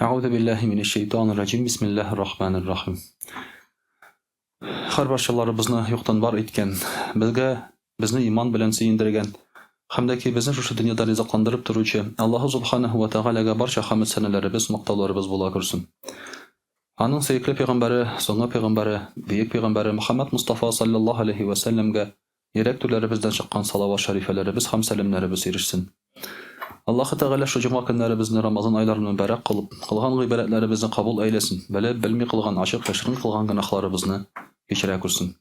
Әгъузу биллаһи минәш шәйтанир раҗим. Бисмиллаһир рахманир рахим. Һәр барчаларыбызны юктан бар иткән, безгә безне иман белән сөендергән һәм дә ки безне шушы дөньяда ризыкландырып торучы Аллаһу субханаһу ва тәгаләгә барча хәмд сәнәләребез, мактауларыбыз була күрсен. Аның сөекле пәйгамбәре, соңгы пәйгамбәре, бөек пәйгамбәре Мөхәммәд Мустафа саллаллаһу алейһи ва сәлләмгә Йөрәк түрләребездән чыккан салават шәрифәләребез һәм сәламнәребез ирешсен. Аллаһы Тәгалә шул җомга көннәребезне Рамазан айларын мөбарәк кылып, кылган гыйбадәтләребезне кабул әйләсен, белеп, белми кылган, ачык, яшерен кылган гөнаһларыбызны кичерә күрсен.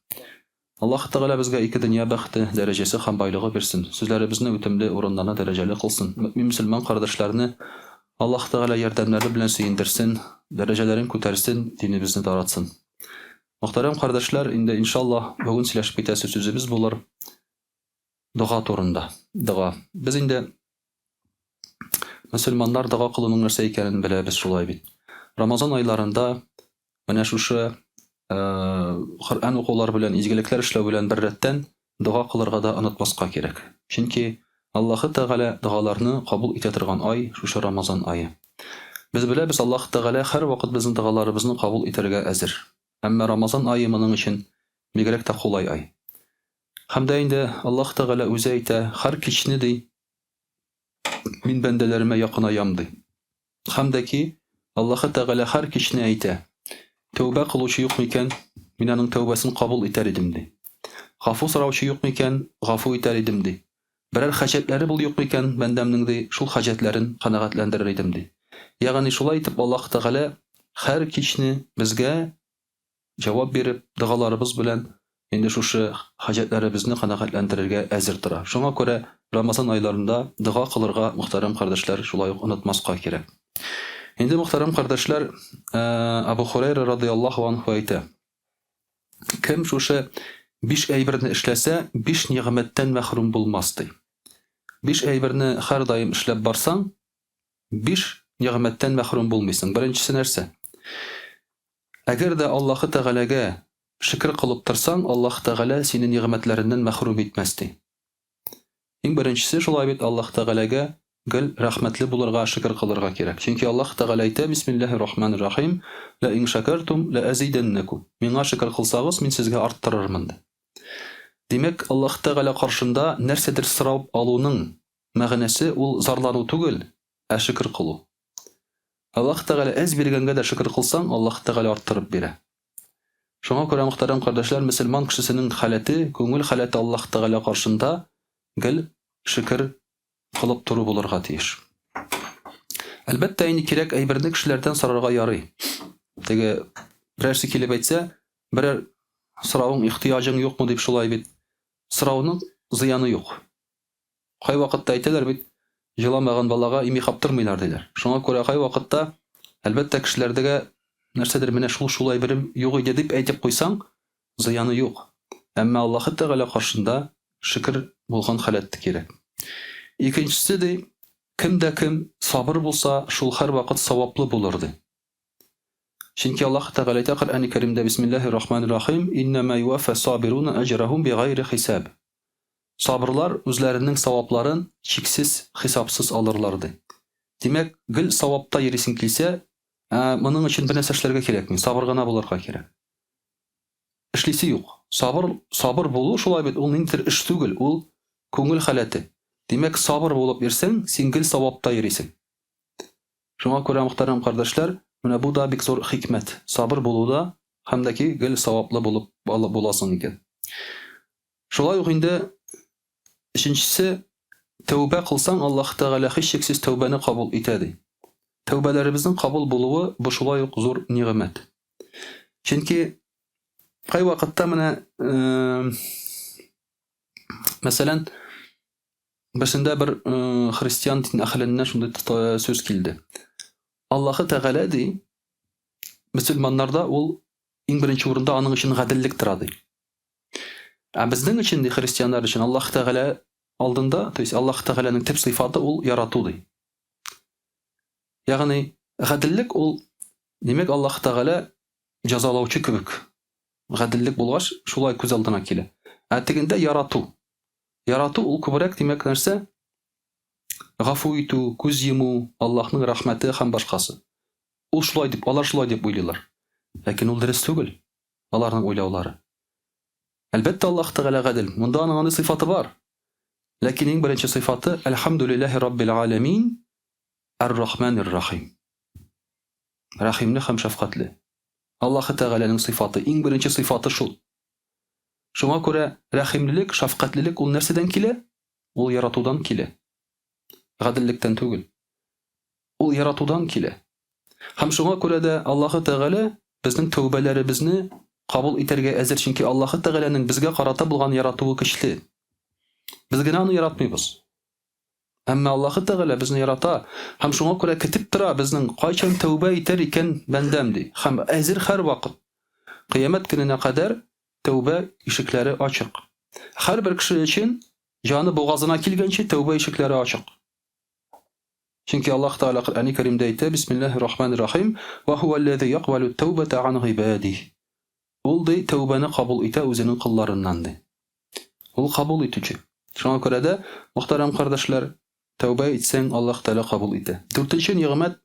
Аллаһы Тәгалә безгә ике дөнья бәхете, дәрәҗәсе һәм байлыгы бирсен, сүзләребезне үтемле, урыннарны дәрәҗәле кылсын, мөэмин-мөселман кардәшләрне Аллаһы Тәгалә ярдәмнәре белән сөендерсен, дәрәҗәләрен күтәрсен, динебезне таратсын. Мөхтәрәм кардәшләр, инде иншаллаһ бүген сөйләшеп китәсе сүзебез булыр дога турында. Дога. Без инде мөселманнар дога кылуның нәрсә икәнен беләбез шулай бит. Рамазан айларында менә шушы э, Коръән укулар белән, изгелекләр эшләү белән беррәттән дога кылырга да онытмаска кирәк. Чөнки Аллаһы Тәгалә догаларны кабул итә торган ай шушы Рамазан ае. Без беләбез, Аллаһы Тәгалә һәрвакыт безнең догаларыбызны кабул итәргә әзер. Әмма Рамазан ае моның өчен бигрәк тә кулай ай. Һәм дә инде Аллаһы Тәгалә үзе әйтә, һәр кичне, ди, мин бәндәләремә якынаям, ди. Һәм дә ки, Аллаһы Тәгалә һәр кичне әйтә, Тәүбә кылучы юк микән, мин аның тәүбәсен кабул итәр идем, ди. Гафу сораучы юк микән, гафу итәр идем, ди. Берәр хаҗәтләре бул юк микән бәндәмнең, ди, шул хаҗәтләрен канәгатьләндерер идем, ди. Ягъни шулай итеп Аллаһы Тәгалә һәр кичне безгә җавап биреп, догаларыбыз белән инде шушы хаҗәтләребезне канәгатьләндерергә әзер тора. Шуңа күрә Рамазан айларында дога кылырга, мөхтәрәм кардәшләр, шулай ук онытмаска кирәк. Инде, мөхтәрәм кардәшләр, Абу Хурайра радыяллаһу анһу әйтә, Кем шушы биш әйберне эшләсә, биш нигъмәттән мәхрүм булмас, ди. Биш әйберне һәрдаим эшләп барсаң, Биш нигъмәттән мәхрүм булмыйсың. Беренчесе нәрсә? Әгәр дә Аллаһы Тәгаләгә шөкер кылып торсаң, Аллаһы Тәгалә сине нигъмәтләреннән мәхрүм итмәс, ди. Иң беренчесе шулай бит, Аллаһы Тәгаләгә гел рәхмәтле булырга, шөкер кылырга кирәк. Чөнки Аллаһы Тәгалә әйтә, Бисмиллаһир рахманир рахим, Лә ин шәкәртум лә әзидәннәкум. Миңа шөкер кылсагыз, мин сезгә арттырырмын, ди. Димәк, Аллаһы Тәгалә каршында нәрсәдер сорап алуның Мәгънәсе, ул зарлану түгел, ә шөкер кылу. Аллаһ Тәгалә әз биргәнгә дә шөкер кылсаң, Аллаһ Тәгалә арттырып бирә. Шуңа күрә, мөхтәрәм кардәшләр, мөселман кешесенең халәте, күңел халәте Аллаһ Тәгалә каршында гел шөкер кылып тору булырга тиеш. Әлбәттә, инде кирәк әйберне кешеләрдән сорарга ярый. Теге берәрсе килеп әйтсә, берәр соравың, ихтыяҗың юкмы дип шулай бит. Сорауның зыяны юк. Кайвакытта әйтәләр бит, җыламаган балага ими каптырмыйлар, диләр. Шуңа күрә кайвакытта, әлбәттә, кешеләрдәгә нәрсәдер менә шул шул әйберем юк иде дип әйтеп куйсаң, зыяны юк. Әмма Аллаһы Тәгалә каршында шөкер булган халәт кирәк. Икенчесе, ди, кем дә кем сабыр булса, шул һәрвакыт саваплы булыр, ди. Чөнки Аллаһ Тәгалә әйтә Коръәни Кәримдә, Бисмиллаһир Рахманир Рахим, Иннәмә юаффә сабируна әҗрәһум бигайри хисаб. Сабырлар үзләренең савапларын чиксез, хисапсыз алырлар, ди. Димәк, гел савапта йөрисең килсә, ә моның өчен бернәрсә эшләргә кирәкми, сабыр гына булырга кирәк. Эшлисе юк. Сабыр, сабыр булу шулай бит, ул ниндидер эш түгел, ул күңел халәте. Димәк, сабыр булып йөрсәң, син гел савапта йөрисең. Шуңа күрә, мөхтәрәм кардәшләр, менә бу да бик зур хикмәт. Сабыр булу да һәм дә ки гел саваплы булып буласың икән. Шулай ук инде өченчесе, тәүбә кылсаң, Аллаһ Тәгалә һичшиксез тәүбәне кабул итә, ди. Тәүбәләребезнең кабул булуы бу шулай ук зур нигъмәт. Чөнки кайвакытта менә, мәсәлән, берсендә бер христиан дин әһеленнән шундый сүз килде. Аллаһы Тәгалә, ди, мөселманнарда ул иң беренче урында аның өчен гаделлек тора, ди. Ә безнең өчен, ди, христианнар өчен Аллаһ Тәгалә алдында, то есть Аллаһ Тәгаләнең төп сыйфаты ул ярату, ди. Ягъни гаделлек ул, димәк, Аллаһ Тәгалә җәзалаучы кебек. Гаделлек булгач, шулай күз алдына килә. Ә тегендә ярату. Ярату ул күбрәк, димәк, нәрсә? Гафу итү, күз йому, Аллаһның рәхмәте һәм башкасы. Ул шулай дип, алар шулай дип уйлыйлар. Ләкин ул дөрес түгел, аларның уйлаулары. Әлбәттә, Аллаһ Тәгалә гадел. Монда аның андый сыйфаты бар. Ләкин иң беренче сыйфаты Әлхәмдүлилләһи раббил галәмин Ар-Рахманир Рахим. Рәхимле һәм шәфкатьле. Аллаһ Тәгаләнең сыйфаты, иң беренче сыйфаты шул. Шуңа күрә рәхимлелек, шәфкатьлелек ул нәрсәдән килә? Ул яратудан килә. Гаделлектән түгел. Ул яратудан килә. Һәм шуңа күрә дә Аллаһы Тәгалә безнең тәүбәләребезне кабул итәргә әзер, чөнки Аллаһы Тәгаләнең безгә карата булган яратуы көчле. Без генә аны яратмыйбыз. Әмма Аллаһы Тәгалә безне ярата һәм шуңа күрә көтеп тора безнең кайчан тәүбә итәр икән бәндәм ди. Һәм әзер һәрвакыт. Кыямәт көненә кадәр тәүбә ишекләре ачык. Һәрбер кеше өчен җаны бугазына килгәнче тәүбә ишекләре ачык. Чөнки Аллаһ Тәгалә Коръәни Кәримдә әйтә, Бисмиллаһир Рахманир Рахим, Ва һуәлләзи якбалу тәүбәтә ан гыйбадих. Ул ди тәүбәне кабул итә үзенең колларыннан ди. Ул кабул итүче. Шуңа күрә дә, мөхтәрәм кардәшләр, тәүбә итсәң, Аллаһ Тәгалә кабул итә. Дүртенче нигъмәт,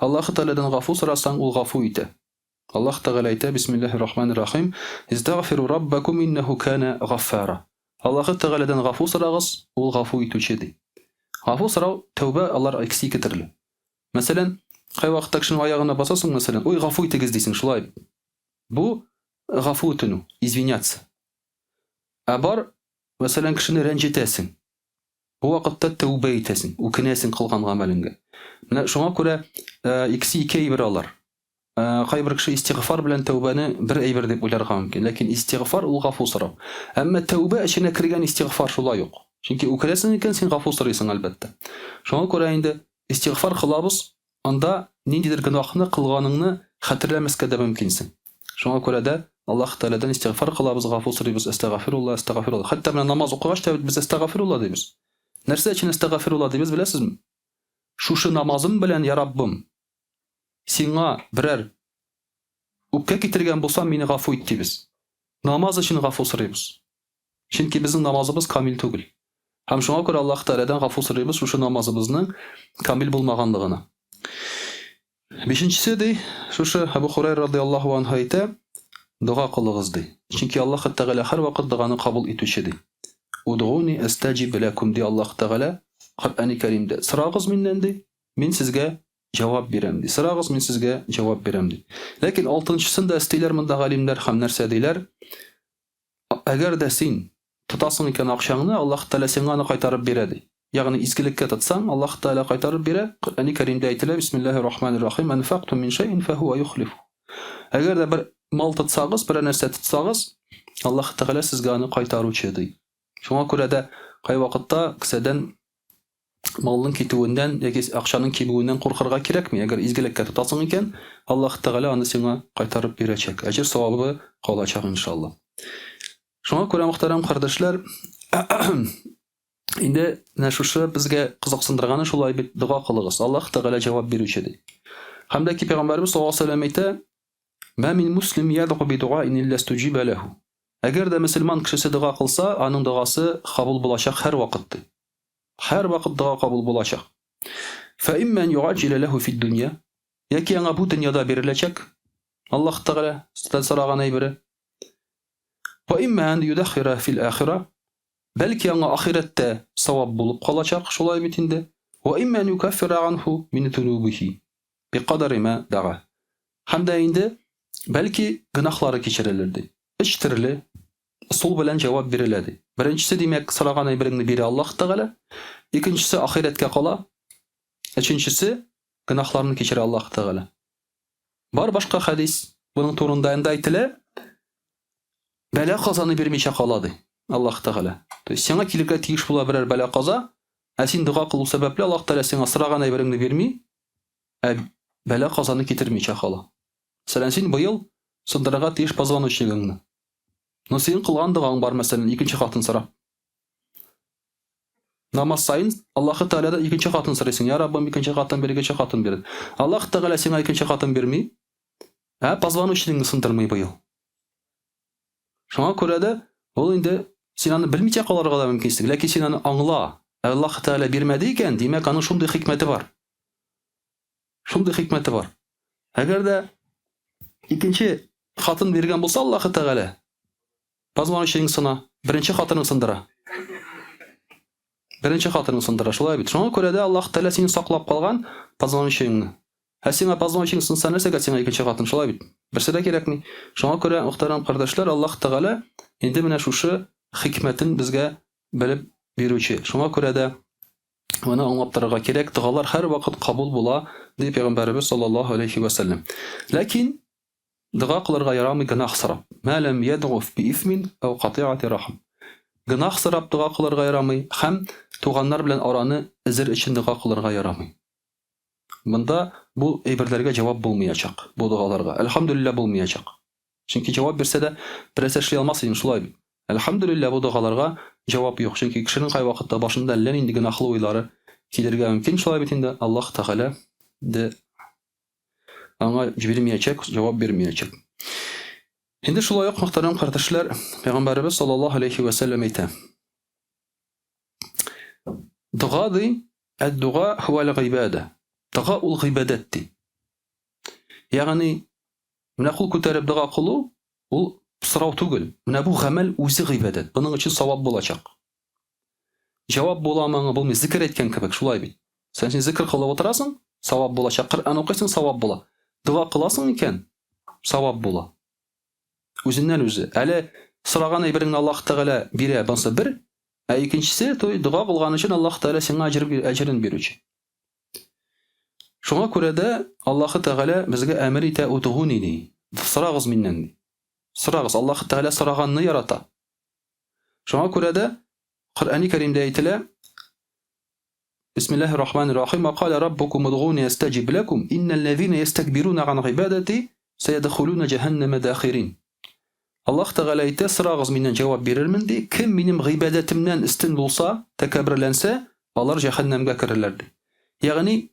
Аллаһ Тәгаләдән гафу сорасаң, ул гафу итә. Аллаһ Тәгалә әйтә, Бисмиллаһир Рахманир Рахим, Истагфиру раббакум иннәһу кана гаффара. Аллаһы Тәгаләдән гафу сорагыз, ул гафу итүче, ди. Гафу сорау, тәүбә, алар икесе ике төрле. Мәсәлән, кайвакытта кешенең аягына басасың, мәсәлән, ой, гафу итегез дисең, шулай. Бу гафу үтенү, извиняться. Ә бар, мәсәлән, кешене рәнҗетәсең. Бу вакытта тәүбә итәсең, үкенәсең кылган гамәлеңгә. Менә шуңа күрә икесе ике әйбер алар. Кайбер кеше истигъфар белән тәүбәне бер әйбер дип уйларга мөмкин. Ләкин истигъфар ул гафу сорау. Әмма тәүбә эченә кергән истигъфар шулай ук. Чөнки үкенәсең икән, син гафу сорыйсың, әлбәттә. Шуңа күрә инде истигъфар кылабыз, анда ниндидер гөнаһны кылганыңны хәтерләмәскә дә мөмкинсең. Шуңа күрә дә Аллаһ Тәгаләдән истигъфар кылабыз, гафу сорыйбыз, әстәгафирулла, әстәгафирулла. Хәтта менә намаз укыгач та бит без әстәгафирулла дибез. Нәрсә өчен әстәгафирулла дибез, беләсезме? Шушы намазым белән, я Раббым, Сиңа берәр үпкә китергән булсам, мине гафу ит, дибез. Намаз өчен гафу сорыйбыз. Чөнки безнең намазыбыз камил түгел. Һәм шуңа күрә Аллаһ Тәгаләдән гафу сорыйбыз шушы намазыбызның камил булмаганлыгына. Бишенчесе ди, шушы Әбу Хурайра радиаллаһу анһу әйтә, дога кылыгыз ди. Чөнки Аллаһ Тәгалә һәрвакыт доганы кабул итүче ди. Удгуни әстәҗиб ләкум ди Аллаһ Тәгалә Коръәни Кәримдә. Сорагыз миннән ди, мин сезгә җавап бирәм, ди. Сорагыз, мин сезгә җавап бирәм, ди. Ләкин алтынчысын да өстиләр монда галимнәр һәм нәрсә диләр? Әгәр дә син тотасың икән акчаңны, Аллаһ Тәгалә сиңа аны кайтарып бирә, ди. Ягъни изгелеккә тотсаң, Аллаһ Тәгалә кайтарып бирә. Коръәни Кәримдә әйтелә, Бисмиллаһир Рахманир Рахим, Анфактум мин шәйин фәһуа юхлифу. Әгәр дә бер мал тотсагыз, берәр нәрсә тотсагыз, Аллаһ Тәгалә сезгә аны кайтаручы, ди. Шуңа күрә дә кайвакытта кесәдән малның китүеннән яки акчаның кимүеннән куркырга кирәкми. Әгәр изгелеккә тотасың икән, Аллаһ Тәгалә аны сиңа кайтарып бирәчәк. Әҗер савабы калачак иншалла. Шуңа күрә, мөхтәрәм кардәшләр, инде менә шушы безгә кызыксындырганы шулай бит дога кылыгыз. Аллаһ Тәгалә җавап бирүче ди. Һәм дә ки пәйгамбәребез саллаллаһу алейһи ва сәлләм әйтә, Ма мин муслим ядгу би дугаин илля стуҗиба ләһу. Әгәр дә мөселман кешесе дога кылса, аның догасы кабул булачак һәрвакыт ди. Һәрвакыт дога кабул булачак. Фә имма ан юаҗҗиля ләһу фид дөнья, яки аңа бу дөньяда биреләчәк, Аллаһ Тәгалә сездән сораган әйбере. Ва имма ан юдахира фил ахира, бәлки аңа ахирәттә савап булып калачак, шулай бит инде. Ва имма ан юкаффира анху мин зунубихи бикадари ма дага. Һәм дә инде бәлки гөнаһлары кичерелер ди. Өч төрле ысул белән җавап бирелә ди. Беренчесе, димәк, сораган әйбереңне бирә Аллаһ Тәгалә. Икенчесе ахирәткә кала. Өченчесе гөнаһларны кичерә Аллаһ Тәгалә. Бар башка хәдис буның турында инде әйтелә. Бәла казаны бирмичә кала ди Аллаһ Тәгалә. То есть сиңа килергә тиеш була берәр бәла каза, ә син дога кылу сәбәпле Аллаһ Тәгалә сиңа сораган әйбереңне бирми, ә бәла казаны китермичә кала. Мәсәлән, син быел сындырырга тиеш позвоночнигыңны. Но синең кылган догаң бар, мәсәлән, икенче хатын сорап. Намаз саен Аллаһы Тәгаләдән икенче хатын сорыйсың. Я Раббым, икенче хатын бир, икенче хатын бир. Аллаһ Тәгалә сиңа икенче хатын бирми, ә позвоночнигыңны сындырмый быел. Шуңа күрә дә ул инде син аны белмичә калырга да мөмкинсең, ләкин син аны аңла. Аллаһ Тәгалә бирмәде икән, димәк, аның шундый хикмәте бар. Шундый хикмәте бар. Әгәр дә икенче хатын биргән булса Аллаһы Тәгалә, позвоночнигың сына, беренче хатының сындыра. Беренче хатының сындыра, шулай бит. Шуңа күрә дә Аллаһ Тәгалә сине саклап калган позвоночнигыңны. Ә сиңа позвоночник сынса, нәрсәгә сиңа икенче хатын, шулай бит? Берсе дә кирәкми. Шуңа күрә, мөхтәрәм кардәшләр, Аллаһ Тәгалә инде менә шушы хикмәтен безгә белеп бирүче. Шуңа күрә дә моны аңлап торырга кирәк, догалар һәрвакыт кабул була, ди пәйгамбәребез саллаллаһу алейхи ва сәлләм. Ләкин дога кылырга ярамый гөнаһ сорап. Ма ләм ядгуф би исмин ау катиати рахм. Гөнаһ сорап дога кылырга ярамый һәм туганнар белән араны өзер өчен дога кылырга ярамый. Монда бу әйберләргә җавап булмаячак, бу догаларга. Әлхәмдүлилләһ булмаячак. Чөнки җавап бирсә дә, берәрсе эшли алмас идең, шулай бит. Әлхәмдүлилләһ, бу догаларга җавап юк. Чөнки кешенең кайвакытта башында әллә нинди гөнаһлы уйлары килергә мөмкин, шулай бит инде. Аллаһ Тәгалә инде аңа бирмәячәк, җавап бирмәячәк. Инде шулай ук, мөхтәрәм кардәшләр, Пәйгамбәребез саллаллаһу алейхи вә сәлләм әйтә. Дога ди, әд-дуга хуәл гыйбадә. Дога ул гыйбадәт ди. Ягъни Менә кул күтәреп дога кылу, ул сорау түгел. Менә бу гамәл үзе гыйбадәт. Моның өчен савап булачак. Җавап буламы аңа, булмый. Зикер әйткән кебек, шулай бит. Сен син зикер кылып утырасың, савап булачак. Коръән укыйсың, савап була. Дога кыласың икән, савап була. Үзеннән үзе. Әле сораган әйбереңне Аллаһ Тәгалә бирә, монысы бер. Ә икенчесе, той дога кылган өчен Аллаһ Тәгалә сиңа әҗер әҗерен бирүче. Шуңа күрә дә Аллаһы Тәгалә безгә әмер итә, Удгуни ди. Сорагыз миннән ди. Сорагыз. Аллаһы Тәгалә сораганны ярата. Шуңа күрә дә Коръәни Кәримдә әйтелә, Бисмиллаһир рахманир рахим. Ва каля раббукум удгуни астаҗиб лакум. Иннал лазина ястакбируна ган гыйбадати саядхулуна җәһәннәмә дахирин. Аллаһ Тәгалә әйтә, сорагыз миннән җавап бирермен ди. Кем минем гыйбадәтемнән өстен булса, тәкәбберләнсә, алар җәһәннәмгә керерләр ди. Ягъни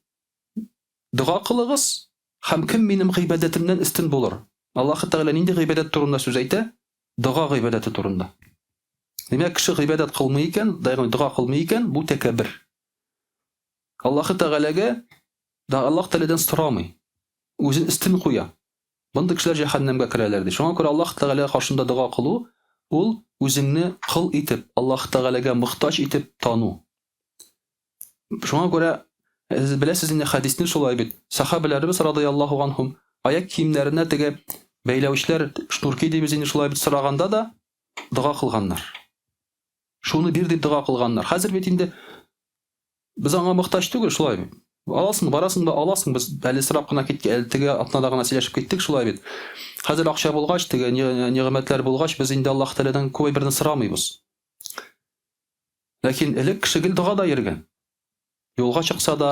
дога кылыгыз һәм кем минем гыйбадәтемнән өстен булыр? Аллаһ Тәгалә нинди гыйбадәт турында сүз әйтә? Дога гыйбадәте турында. Димәк, кеше гыйбадәт кылмый икән, ягъни дога кылмый икән, бу тәкәббер. Аллаһ Тәгаләгә да Аллаһ Тәгаләдән сорамый. Үзен өстен куя. Мондый кешеләр җәһәннәмгә керәләр ди. Шуңа күрә Аллаһ Тәгалә каршында дога кылу, ул үзеңне кол итеп, Аллаһ Тәгаләгә мохтаҗ итеп тану. Шуңа күрә сез беләсез инде хәдисне шулай бит. Сахабәләребез радыяллаһу анһум аяк киемнәренә теге бәйләүчләр, шнурки дибез инде шулай бит сораганда да дога кылганнар. Шуны бир дип дога кылганнар. Хәзер бит инде без аңа мохтаҗ түгел, шулай бит. Аласың, барасың да аласың. Без әле сорап кына киттек, әле теге атнада гына сөйләшеп киттек, шулай бит. Хәзер акча булгач, теге нигъмәтләр булгач, без инде Аллаһ Тәгаләдән күп әйберне сорамыйбыз. Ләкин элек кеше гел догада йөргән. Юлга чыкса да,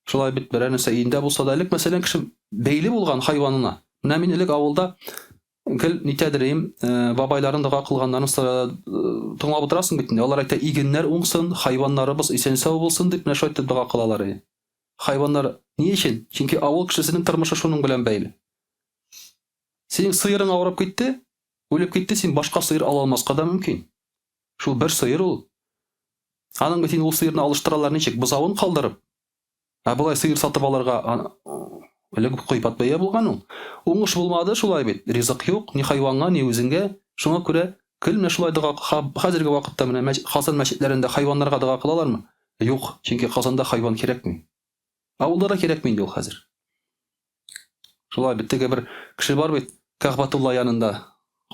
шулай бит, берәр нәрсә өендә булса да, элек, мәсәлән, кеше бәйле булган хайванына. Менә мин элек авылда гел нитәдер им, э, бабайларын дога кылганнарын э, тыңлап утырасың бит инде. Алар әйтә, игеннәр уңсын, хайваннарыбыз исән-сау булсын дип, менә шулай итеп дога кылалар иде. Хайваннар ни өчен? Чөнки авыл кешесенең тормышы шуның белән бәйле. Синең сыерың авырып китте, үлеп китте, син башка сыер ала алмаска да мөмкин. Шул бер сыер ул. Аның бит инде ул сыерны алыштыралар ничек? Бозавын калдырып. Ә болай сыер сатып алырга элек кыйбат бәя булган ул. Уңыш булмады шулай бит. Ризык юк, ни хайванга, ни үзеңгә. Шуңа күрә көл менә шулай дога хәзерге вакытта менә Казан мәчетләрендә хайваннарга дога кылалармы? Юк, чөнки Казанда хайван кирәкми. Авылда да кирәкми инде ул хәзер. Шулай бит, теге бер кеше бар бит, Кәгъбатулла янында.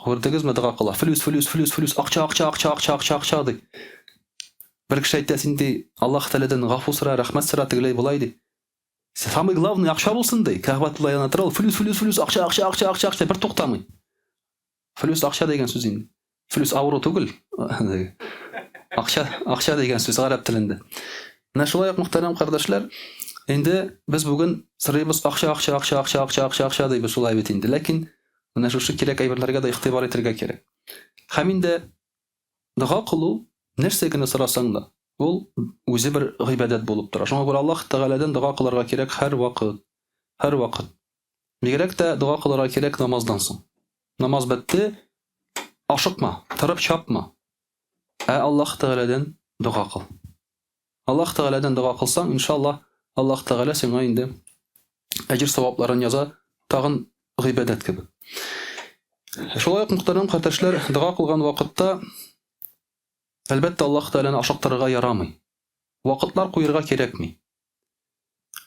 Күрдегезме, дога кыла. Флюс, флюс, флюс, флюс, акча, акча, акча, акча, акча, акча ди. Бер кеше әйтә, син ди, Аллаһ Тәгаләдән гафу сора, рәхмәт сора, тегеләй болай ди. Самый главный акча булсын ди. Кәгъбатулла янында тора ул, флюс, флюс, флюс, акча, акча, акча, акча, акча, бер туктамый. Флюс акча дигән сүз инде. Флюс авыру түгел. Акча, акча дигән сүз гарәп телендә. Менә шулай ук мөхтәрәм кардәшләр, инде без бүген сорыйбыз акча, акча, акча, акча, акча, акча, акча дибез шулай бит инде. Ләкин менә шушы кирәк әйберләргә дә игътибар итәргә кирәк. Һәм инде дога кылу нәрсә генә сорасаң да, ул үзе бер гыйбадәт булып тора. Шуңа күрә Аллаһ Тәгаләдән дога кылырга кирәк һәрвакыт. Һәрвакыт. Бигрәк тә дога кылырга кирәк намаздан соң. Намаз бетте, ашыкма, торып чапма. Ә Аллаһ Тәгаләдән дога кыл. Аллаһ Тәгаләдән дога кылсаң, иншаллаһ, Аллаһ Тәгалә сиңа инде Әҗер савапларын яза, тагын гыйбадәт кебек. Шулай ук, мөхтәрәм кардәшләр, дога кылган вакытта, әлбәттә, Аллаһ Тәгаләне ашыктырырга ярамый. Вакытлар куерга кирәкми.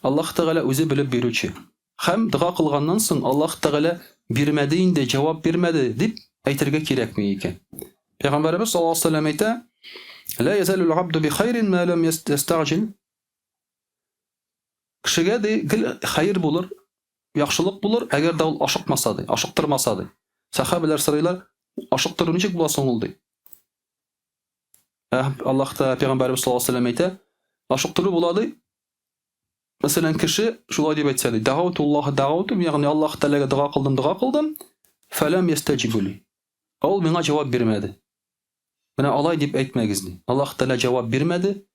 Аллаһ Тәгалә үзе белеп бирүче. Һәм дога кылганнан соң Аллаһ Тәгалә бирмәде инде, җавап бирмәде дип әйтергә кирәкми икән. Пәйгамбәребез саллаллаһу алейһи ва сәлләм әйтә: "Ла язалул абду би хайрин ма лам ястаҗил". Кешегә ди гел хәер булыр, яхшылык булыр, әгәр дә ул ашыкмаса ди, ашыктырмаса ди. Сәхабәләр сорыйлар: "Ашыктыру ничек була соң ул?" ди. Ә Аллаһ Тәгалә пәйгамбәребез саллаллаһу алейһи ва сәлләм әйтә, ашыктыру була ди. Мәсәлән, кеше шулай дип әйтсә ди, дагаутуллаһ дагауту, ягъни Аллаһ Тәгаләгә дога кылдым, дога кылдым, фәләм ястәҗибу ли. Ә ул миңа җавап бирмәде. Менә алай дип әйтмәгез ди. Аллаһ Тәгалә җавап бирмәде,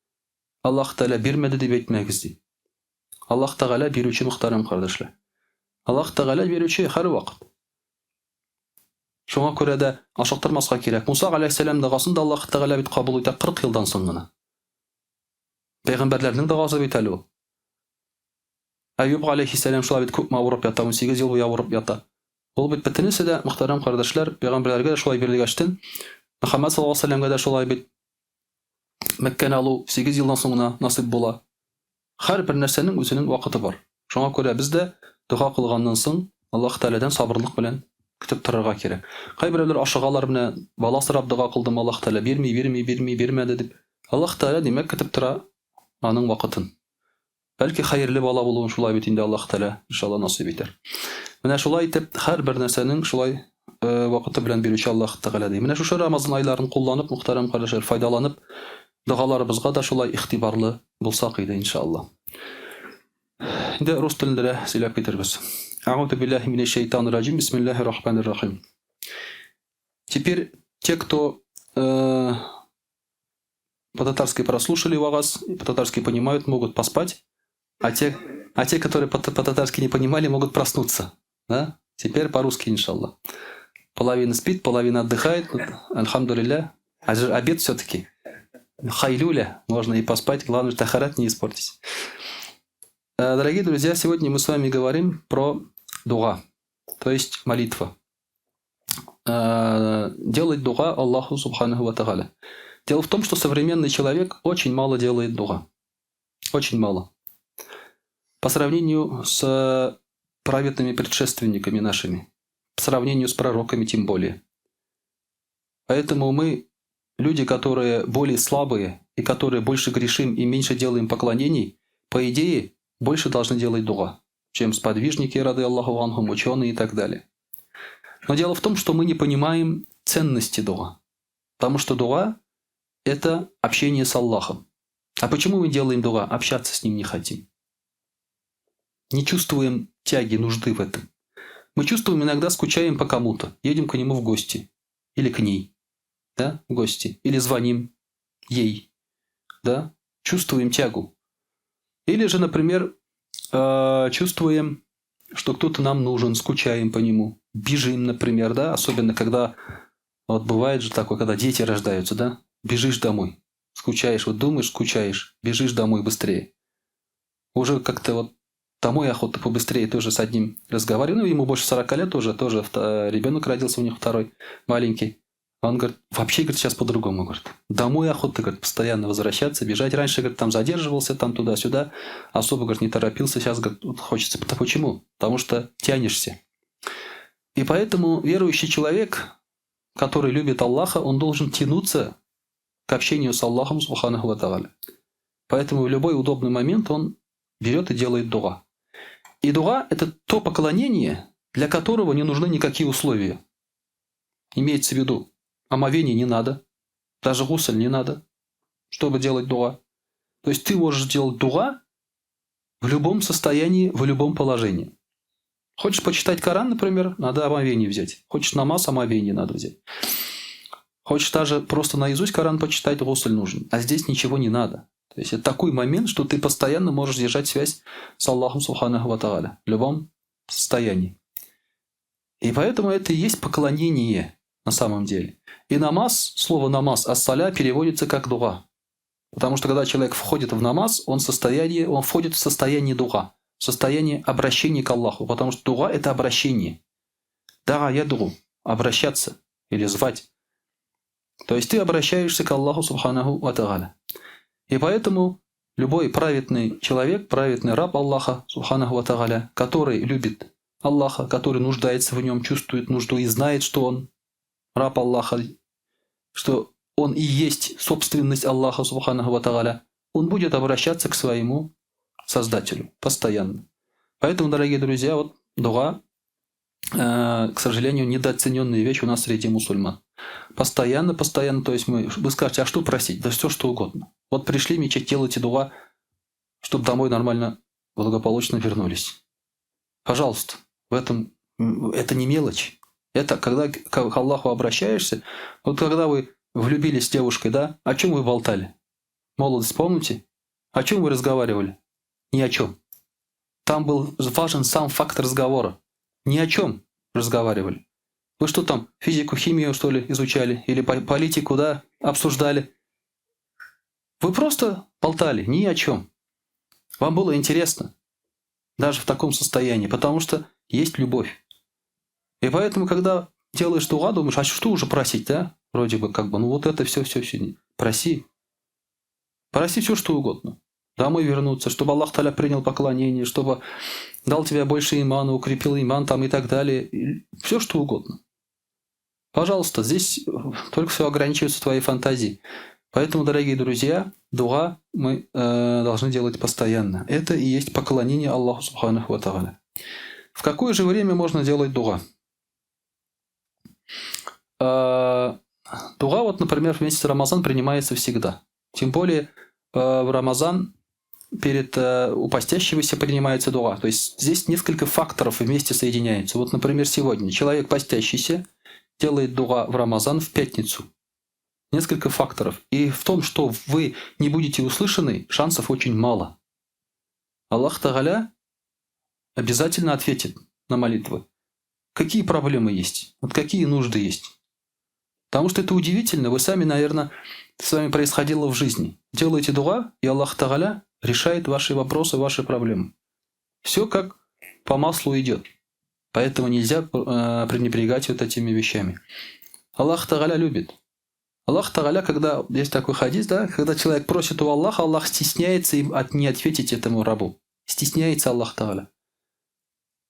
Аллаһ Тәгалә бирмәде дип әйтмәгез ди. Аллаһ Тәгалә бирүче мөхтәрәм кардәшләр. Аллаһ Тәгалә бирүче һәрвакыт. Шуңа күрә дә ашыктырмаска кирәк. Муса галәйһиссәлам догасын да Аллаһ Тәгалә бит кабул итә 40 елдан соң гына. Пәйгамбәрләрнең догасы бит әле ул. Әюб галәйһиссәлам шулай бит күпме авырып ята, 18 ел буе авырып ята. Ул бит бөтенесе дә, мөхтәрәм кардәшләр, пәйгамбәрләргә дә шулай бирелгәчтен, Мөхәммәд саллаллаһу алейһи ва сәлләмгә дә шулай бит Мәккәне алу 8 елдан соң гына насыйп була. Һәрбер нәрсәнең үзенең вакыты бар. Шуңа күрә без дә дога кылганнан соң Аллаһ Тәгаләдән сабырлык белән көтеп торырга кирәк. Кайберәүләр ашыгалар, менә бала сорап дога кылдым, Аллаһ Тәгалә бирми, бирми, бирми, бирмәде дип. Аллаһ Тәгалә, димәк, көтеп тора аның вакытын. Бәлки хәерле бала булуын шулай бит инде Аллаһ Тәгалә, иншалла, насыйп итәр. Менә шулай итеп, һәрбер нәрсәнең шулай вакыты белән бирүче Аллаһ Тәгалә ди. Менә шушы Рамазан айларын кулланып, мөхтәрәм кардәшләр, файдаланып, догаларыбызга да шулай игътибарлы булсак иде, иншалла. Инде рус телендә дә сөйләп китербез. Әгъузу биллаһи минәш шайтанир раҗим. Бисмиллаһир рахманир рахим. Теперь те, кто по-татарски прослушали вагаз, по-татарски понимают, могут поспать, а те, которые по-татарски не понимали, могут проснуться. Да? Теперь по-русски, иншаллах. Половина спит, половина отдыхает. Альхамдулилля. А же обед все-таки. Хайлюля. Можно и поспать, главное, тахарат не испортить. Дорогие друзья, сегодня мы с вами говорим про дуа, то есть молитва. Делать дуа Аллаху Субханаху Ва Тагаля. Дело в том, что современный человек очень мало делает дуа. Очень мало. По сравнению с праведными предшественниками нашими, по сравнению с пророками тем более. Поэтому мы, люди, которые более слабые и которые больше грешим и меньше делаем поклонений, по идее, больше должны делать дуа, чем сподвижники, рады Аллаху анхум, ученые и так далее. Но дело в том, что мы не понимаем ценности дуа. Потому что дуа – это общение с Аллахом. А почему мы делаем дуа? Общаться с Ним не хотим. Не чувствуем тяги, нужды в этом. Мы чувствуем, иногда скучаем по кому-то, едем к нему в гости. Или к ней, да, в гости. Или звоним ей, да, чувствуем тягу. Или же, например, чувствуем, что кто-то нам нужен, скучаем по нему, бежим, например, да, особенно когда, вот бывает же такое, когда дети рождаются, да, бежишь домой, скучаешь, вот думаешь, скучаешь, бежишь домой быстрее. Уже как-то вот домой охота побыстрее, тоже с одним разговариваю, ну, ему больше 40 лет уже, тоже ребенок родился у них второй, маленький. Он говорит, вообще, говорит, сейчас по-другому, говорит. Домой охота, говорит, постоянно возвращаться, бежать. Раньше, говорит, там задерживался, там туда-сюда, особо, говорит, не торопился. Сейчас, говорит, вот хочется. Почему? Потому что тянешься. И поэтому верующий человек, который любит Аллаха, он должен тянуться к общению с Аллахом, субханаху ва тааля. Поэтому в любой удобный момент он берет и делает дуа. И дуа – это то поклонение, для которого не нужны никакие условия. Имеется в виду, омовение не надо, даже гусль не надо, чтобы делать дуа. То есть ты можешь делать дуа в любом состоянии, в любом положении. Хочешь почитать Коран, например, надо омовение взять. Хочешь намаз, омовение надо взять. Хочешь даже просто наизусть Коран почитать, гусль нужен. А здесь ничего не надо. То есть это такой момент, что ты постоянно можешь держать связь с Аллахом Субханаху ва Тааля в любом состоянии. И поэтому это и есть поклонение на самом деле. И намаз, слово намаз, ас-саля переводится как дуа. Потому что когда человек входит в намаз, он входит в состояние дуа. Состояние обращения к Аллаху, потому что дуа – это обращение. Даа ядгу – обращаться или звать. То есть ты обращаешься к Аллаху субханаху ва тааля. И поэтому любой праведный человек, праведный раб Аллаха субханаху ва тааля, который любит Аллаха, который нуждается в нем, чувствует нужду и знает, что он раб Аллаха, что он и есть собственность Аллаха субханаху ва тааля, он будет обращаться к своему Создателю постоянно. Поэтому, дорогие друзья, вот дуа, к сожалению, недооцененная вещь у нас среди мусульман. Постоянно, постоянно, то есть вы скажете, а что просить? Да все, что угодно. Вот пришли в мечеть, делайте дуа, чтобы домой нормально, благополучно вернулись. Пожалуйста, в этом, это не мелочь. Это когда к Аллаху обращаешься, вот когда вы влюбились с девушкой, да, о чем вы болтали? Молодость помните? О чем вы разговаривали? Ни о чем. Там был важен сам факт разговора. Ни о чем разговаривали. Вы что там, физику, химию, что ли, изучали? Или политику, да, обсуждали? Вы просто болтали ни о чем. Вам было интересно. Даже в таком состоянии. Потому что есть любовь. И поэтому, когда делаешь дуа, думаешь, а что уже просить, да? Вроде бы как бы, ну вот это все, все, все. Проси. Проси все, что угодно. Домой вернуться, чтобы Аллах Таля принял поклонение, чтобы дал тебе больше имана, укрепил иман там и так далее. Все, что угодно. Пожалуйста, здесь только все ограничивается твоей фантазией. Поэтому, дорогие друзья, дуа мы должны делать постоянно. Это и есть поклонение Аллаху субханаху ва тааля. В какое же время можно делать дуа? Дуа, вот, например, в месяц Рамазан принимается всегда. Тем более в Рамазан перед у постящегося принимается дуа. То есть здесь несколько факторов вместе соединяются. Вот, например, сегодня человек постящийся делает дуа в Рамазан в пятницу. Несколько факторов. И в том, что вы не будете услышаны, шансов очень мало. Аллах Тааля обязательно ответит на молитвы. Какие проблемы есть? Вот какие нужды есть? Потому что это удивительно. Вы сами, наверное, с вами происходило в жизни. Делаете дуа, и Аллах Тааля решает ваши вопросы, ваши проблемы. Все как по маслу идет. Поэтому нельзя пренебрегать вот этими вещами. Аллах Тааля любит. Аллах Тааля, когда есть такой хадис, да, когда человек просит у Аллаха, Аллах стесняется им от не ответить этому рабу. Стесняется Аллах Тааля.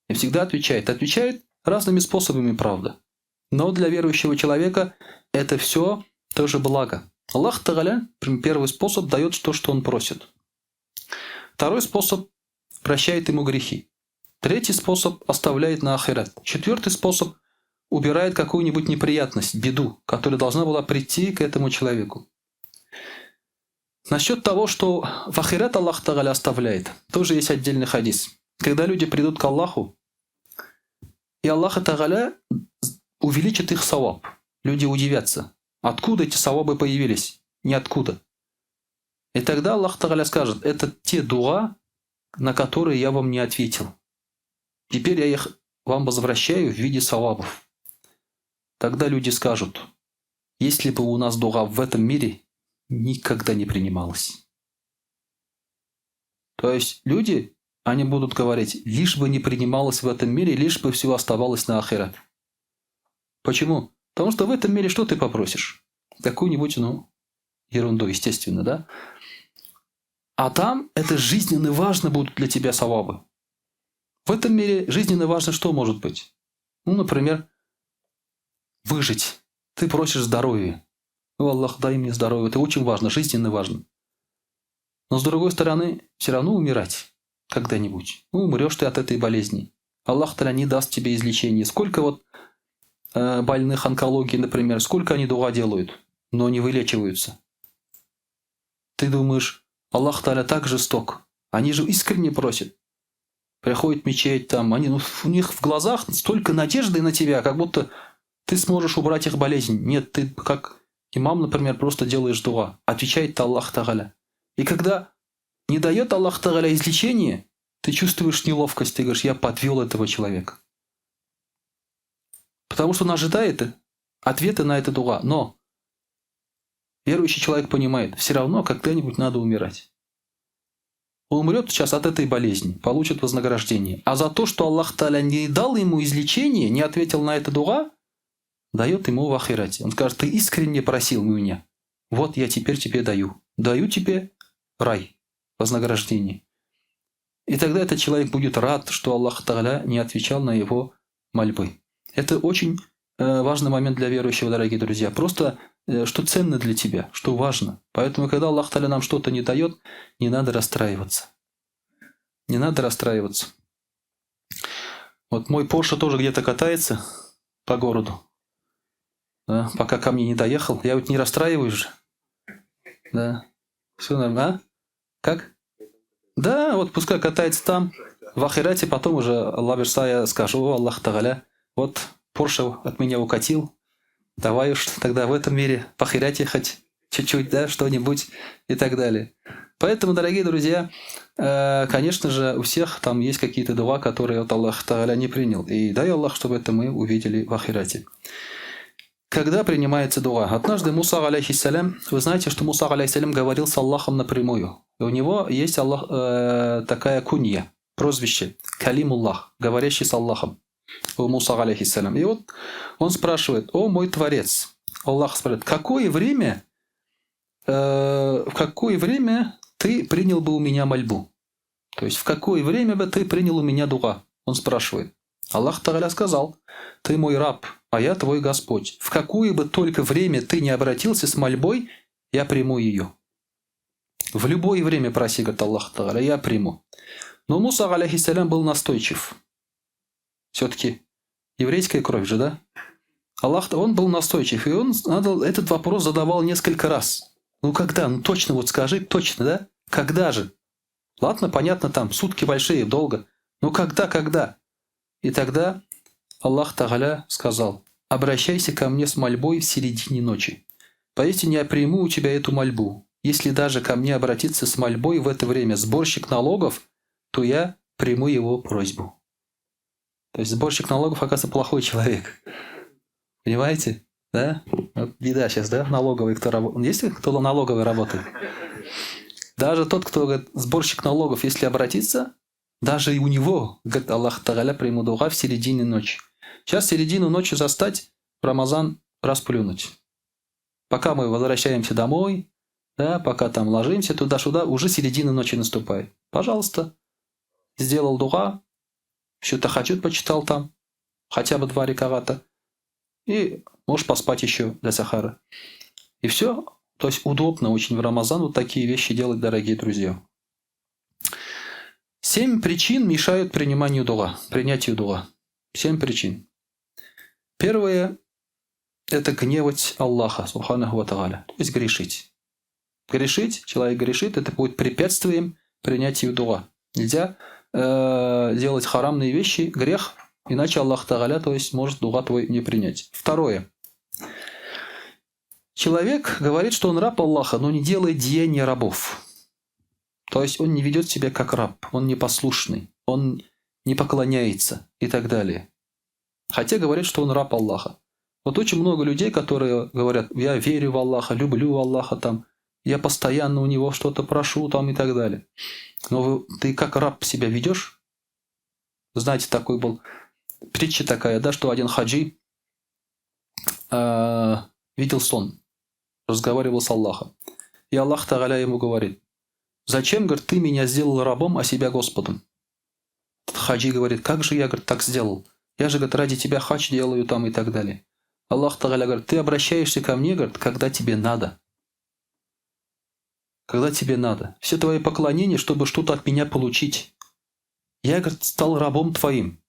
И всегда отвечает. Отвечает разными способами, правда. Но для верующего человека это все тоже благо. Аллах Тааля, первый способ, дает то, что он просит. Второй способ – прощает ему грехи. Третий способ – оставляет на ахират. Четвертый способ – убирает какую-нибудь неприятность, беду, которая должна была прийти к этому человеку. Насчет того, что в ахират Аллах Тааля оставляет, тоже есть отдельный хадис. Когда люди придут к Аллаху, и Аллах Тааля увеличит их саваб. Люди удивятся. Откуда эти савабы появились? Ниоткуда. И тогда Аллах Тааля скажет, это те дуа, на которые я вам не ответил. Теперь я их вам возвращаю в виде савабов. Тогда люди скажут, если бы у нас дуа в этом мире никогда не принималась. То есть люди, они будут говорить, лишь бы не принималось в этом мире, лишь бы все оставалось на ахират. Почему? Потому что в этом мире что ты попросишь? Какую-нибудь, ну, ерунду, естественно, да? А там это жизненно важно будут для тебя савабы. В этом мире жизненно важно что может быть? Ну, например, выжить. Ты просишь здоровья. О, Аллах, дай мне здоровье. Это очень важно, жизненно важно. Но с другой стороны, все равно умирать когда-нибудь. Ну, умрешь ты от этой болезни. Аллах Тааля не даст тебе излечения. Сколько вот больных онкологии, например, сколько они дуа делают, но не вылечиваются. Ты думаешь, Аллах Тааля так жесток. Они же искренне просят. Приходят в мечеть, там, они, ну, у них в глазах столько надежды на тебя, как будто ты сможешь убрать их болезнь. Нет, ты как имам, например, просто делаешь дуа. Отвечает Аллах Тааля. И когда не дает Аллах Тааля излечение, ты чувствуешь неловкость, ты говоришь, я подвел этого человека. Потому что он ожидает ответа на это дуа. Но верующий человек понимает, все равно когда-нибудь надо умирать. Умрет сейчас от этой болезни, получит вознаграждение. А за то, что Аллах Тааля не дал ему излечение, не ответил на это дуа, дает ему в ахирате. Он скажет, ты искренне просил меня. Вот я теперь тебе даю. Даю тебе рай, вознаграждение. И тогда этот человек будет рад, что Аллах Тааля не отвечал на его мольбы. Это очень важный момент для верующего, дорогие друзья. Просто, что ценно для тебя, что важно. Поэтому, когда Аллах Тааля нам что-то не дает, не надо расстраиваться. Не надо расстраиваться. Вот мой Порше тоже где-то катается по городу. Да, пока ко мне не доехал. Я ведь не расстраиваюсь же. Да. Все нормально. А? Как? Да, вот пускай катается там. В Ахирате потом уже Аллах бирса, я скажу, о, Аллах Тагаля, вот Порше от меня укатил, давай уж тогда в этом мире в Ахирате хоть чуть-чуть, да, что-нибудь и так далее. Поэтому, дорогие друзья, конечно же, у всех там есть какие-то дуа, которые от Аллаха Тааля не принял. И дай Аллах, чтобы это мы увидели в Ахирате. Когда принимается дуа? Однажды Муса, алейхиссалям, вы знаете, что Муса, алейхиссалям, говорил с Аллахом напрямую. И у него есть Аллах, такая кунья, прозвище, Калимуллах, говорящий с Аллахом. У Муса, алейхиссалям. И вот он спрашивает, о мой Творец. Аллах спрашивает, в какое время ты принял бы у меня мольбу? То есть, в какое время бы ты принял у меня дуа? Он спрашивает. Аллах Тааля сказал, ты мой раб, а я твой Господь. В какое бы только время ты не обратился с мольбой, я приму ее. В любое время проси, говорит Аллах Тааля, я приму. Но Муса, алейхиссалям, был настойчив. Все-таки еврейская кровь же, да? Аллах, он был настойчив, и он этот вопрос задавал несколько раз. Ну когда? Ну точно вот скажи, точно, да? Когда же? Ладно, понятно, там сутки большие, долго. Ну когда, когда? И тогда Аллах Тааля сказал, обращайся ко мне с мольбой в середине ночи. Поистине я приму у тебя эту мольбу. Если даже ко мне обратиться с мольбой в это время сборщик налогов, то я приму его просьбу. То есть сборщик налогов, оказывается, плохой человек. Понимаете? Да? Вот беда сейчас, да? Налоговый, кто работает. Есть кто налоговый работает? Даже тот, кто говорит, сборщик налогов, если обратиться, даже и у него, говорит Аллах Тааля, приму дуа в середине ночи. Сейчас середину ночи застать, Рамазан расплюнуть. Пока мы возвращаемся домой, да, пока там ложимся туда-сюда, уже середина ночи наступает. Пожалуйста, сделал дуа, еще тахаджуд почитал там, хотя бы 2 раката, и можешь поспать еще до сахара. И все. То есть удобно очень в Рамазан вот такие вещи делать, дорогие друзья. 7 причин мешают приниманию дуа, принятию дуа. 7 причин. Первое – это гневать Аллаха, субханаху ва тааля, то есть грешить. Грешить, человек грешит, это будет препятствием принятию дуа. Нельзя делать харамные вещи, грех, иначе Аллах Тааля, то есть может дуа твой не принять. Второе. Человек говорит, что он раб Аллаха, но не делает деяния рабов. То есть он не ведет себя как раб, он непослушный, он не поклоняется и так далее. Хотя говорит, что он раб Аллаха. Вот очень много людей, которые говорят, я верю в Аллаха, люблю Аллаха, там, я постоянно у него что-то прошу там, и так далее. Но ты как раб себя ведешь? Знаете, такой был притча такая, да, что один хаджи видел сон, разговаривал с Аллахом. И Аллах Тааля ему говорит, зачем, говорит, ты меня сделал рабом, а себя Господом? Хаджи говорит, как же я, говорит, так сделал? Я же, говорит, ради тебя хадж делаю там и так далее. Аллах Тааля говорит, ты обращаешься ко мне, говорит, когда тебе надо. Когда тебе надо. Все твои поклонения, чтобы что-то от меня получить. Я, говорит, стал рабом твоим,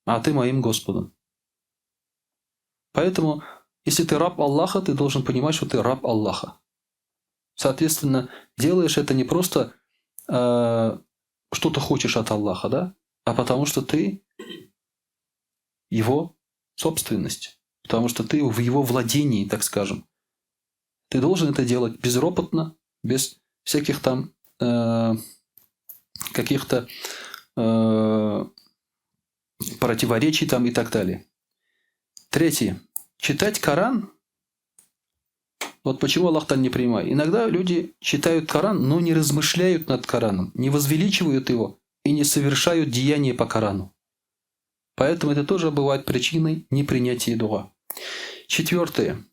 а ты моим Господом. Поэтому, если ты раб Аллаха, ты должен понимать, что ты раб Аллаха. Соответственно, делаешь это не просто что-то хочешь от Аллаха, да? А потому что ты его собственность. Потому что ты в его владении, так скажем. Ты должен это делать безропотно, без всяких там каких-то противоречий там и так далее. Третье. Читать Коран Вот почему Аллах там не принимает. Иногда люди читают Коран, но не размышляют над Кораном, не возвеличивают его и не совершают деяния по Корану. Поэтому это тоже бывает причиной непринятия дуа. Четвертое.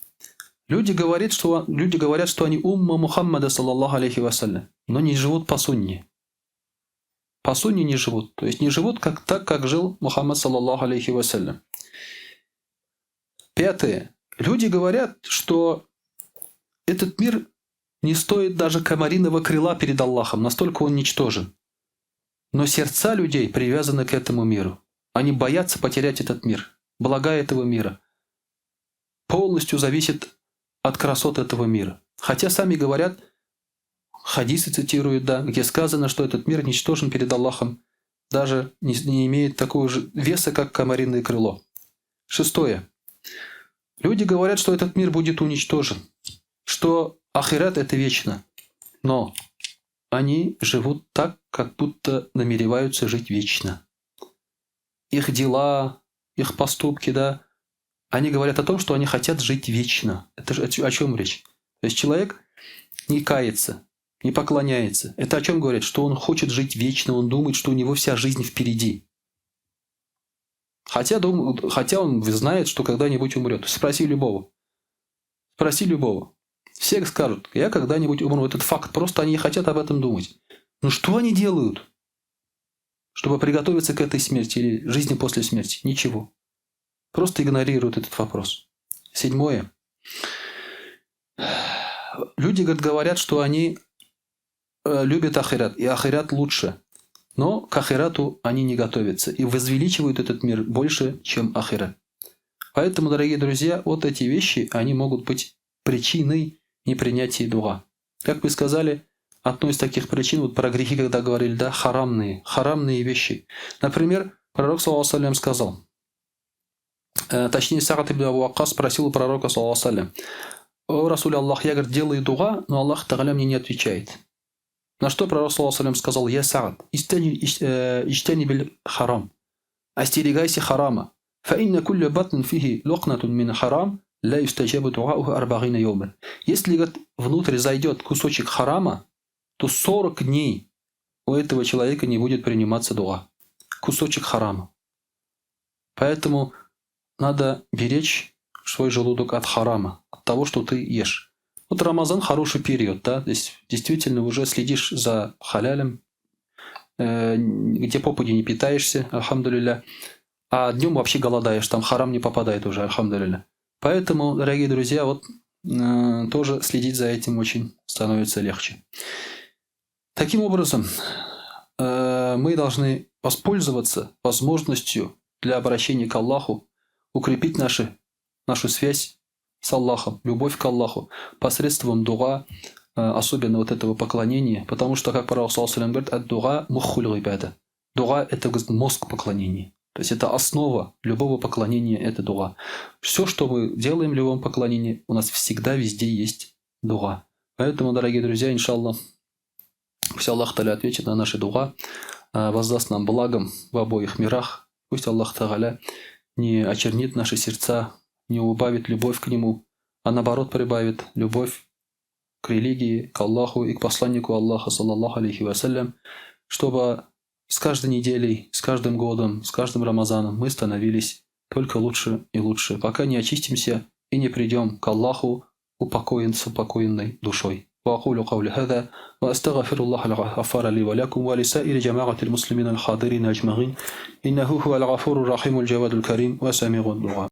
Люди говорят, что, люди говорят, что они умма Мухаммада, саллаллаху алейхи вассалям, но не живут по сунне. По сунне не живут. То есть не живут как, так, как жил Мухаммад, саллаллаху алейхи вассалям. Пятое. Люди говорят, что этот мир не стоит даже комариного крыла перед Аллахом, настолько он ничтожен. Но сердца людей привязаны к этому миру. Они боятся потерять этот мир, блага этого мира. Полностью зависит от красот этого мира. Хотя сами говорят, хадисы цитируют, да, где сказано, что этот мир ничтожен перед Аллахом, даже не, не имеет такого же веса, как комариное крыло. Шестое. Люди говорят, что этот мир будет уничтожен, что ахират – это вечно. Но они живут так, как будто намереваются жить вечно. Их дела, их поступки, да, они говорят о том, что они хотят жить вечно. Это же о чем речь? То есть человек не кается, не поклоняется. Это о чем говорит? Что он хочет жить вечно, он думает, что у него вся жизнь впереди. Хотя, хотя он знает, что когда-нибудь умрет. Спроси любого. Спроси любого. Все скажут, я когда-нибудь умру. Этот факт. Просто они не хотят об этом думать. Но что они делают, чтобы приготовиться к этой смерти или жизни после смерти? Ничего. Просто игнорируют этот вопрос. Седьмое. Люди говорят, что они любят ахират, и ахират лучше. Но к ахирату они не готовятся и возвеличивают этот мир больше, чем ахират. Поэтому, дорогие друзья, вот эти вещи, они могут быть причиной непринятия дуа. Как вы сказали, одной из таких причин, вот про грехи, когда говорили, да, харамные, харамные вещи. Например, пророк, саллаллаху сказал, точнее, Саад ибн Абу Ваккас спросил у пророка, саллаллаху «О, Расуль Аллах, я, говорит, делаю дуа, но Аллах Тагаля мне не отвечает». На что пророк, саллаллаху сказал, «Я Саад, اجتنب الحرام, остерегайся харама. فإن كل بطن فيه لقمة من حرام, لا يستجاب دعاؤه أربعين يوما». Если, говорит, внутрь зайдет кусочек харама, то 40 дней у этого человека не будет приниматься дуа. Кусочек харама. Поэтому надо беречь свой желудок от харама, от того, что ты ешь. Вот Рамазан хороший период, да, здесь действительно уже следишь за халялем, где попади не питаешься, альхамдулилля, а днем вообще голодаешь, там харам не попадает уже, альхамдулилля. Поэтому, дорогие друзья, вот тоже следить за этим очень становится легче. Таким образом, мы должны воспользоваться возможностью для обращения к Аллаху, укрепить нашу связь с Аллахом, любовь к Аллаху посредством дуа, особенно вот этого поклонения, потому что, как пророк саллаллаху говорит, الدعاء مخ العبادة. Дуа – это мозг поклонения. То есть это основа любого поклонения – это дуа. Все, что мы делаем в любом поклонении, у нас всегда везде есть дуа. Поэтому, дорогие друзья, иншаллах, пусть Аллах Таля ответит на наши дуа, воздаст нам благом в обоих мирах. Пусть Аллах Тагаля не очернит наши сердца, не убавит любовь к Нему, а наоборот прибавит любовь к религии, к Аллаху и к посланнику Аллаха, саллаллаху алейхи вассалям, чтобы с каждой неделей, с каждым годом, с каждым Рамазаном мы становились только лучше и лучше, пока не очистимся и не придем к Аллаху упокоен с упокоенной душой. وأقول قولي هذا وأستغفر الله الغفار لي ولكم ولسائر جماعة المسلمين الحاضرين أجمعين إنه هو الغفور الرحيم الجواد الكريم وسميع الدعاء.